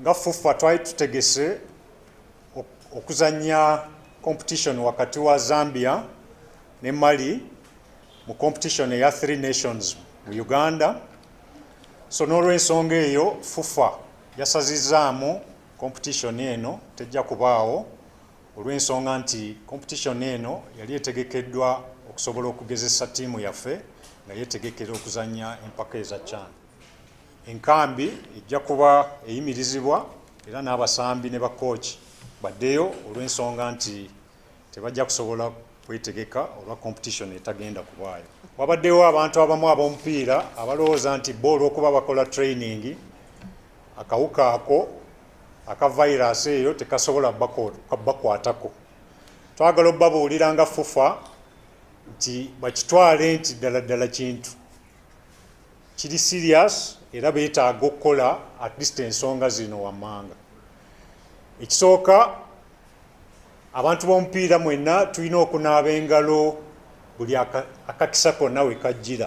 Nga FUFA twali tutegese okuzannya competition wakati wa Zambia ne Mali mu competition eya Three Nations mu Uganda. So n'olwensonga eyo, FUFA yasazizzaamu competition eno, tejja kubaawo, olw'ensonga nti competition eno yali etegekeddwa okusobola okugezesa ttiimu yaffe nga yeetegekera okuzannya empaka eza CHAN. Enkambi ejja kuba eyimirizibwa era n'abasambi ne bakooki baddeyo, olw'ensonga nti tebajja kusobola kwetegeka olwa competition etagenda kubaayo. Wabaddewo abantu abamu ab'omupiira abalowooza nti bo olw'okuba bakola training, akawuka ako aka virus eyo tekasobola bakwatako. Twagala obbabuulira nga FUFA nti bakitwale nti ddala ddala kintu kiri serious, era beetaaga okukola at least ensonga zino wammanga. Ekisooka, abantu b'omupiira mwenna tulina okunaaba engalo buli akakisa konna we kajjira.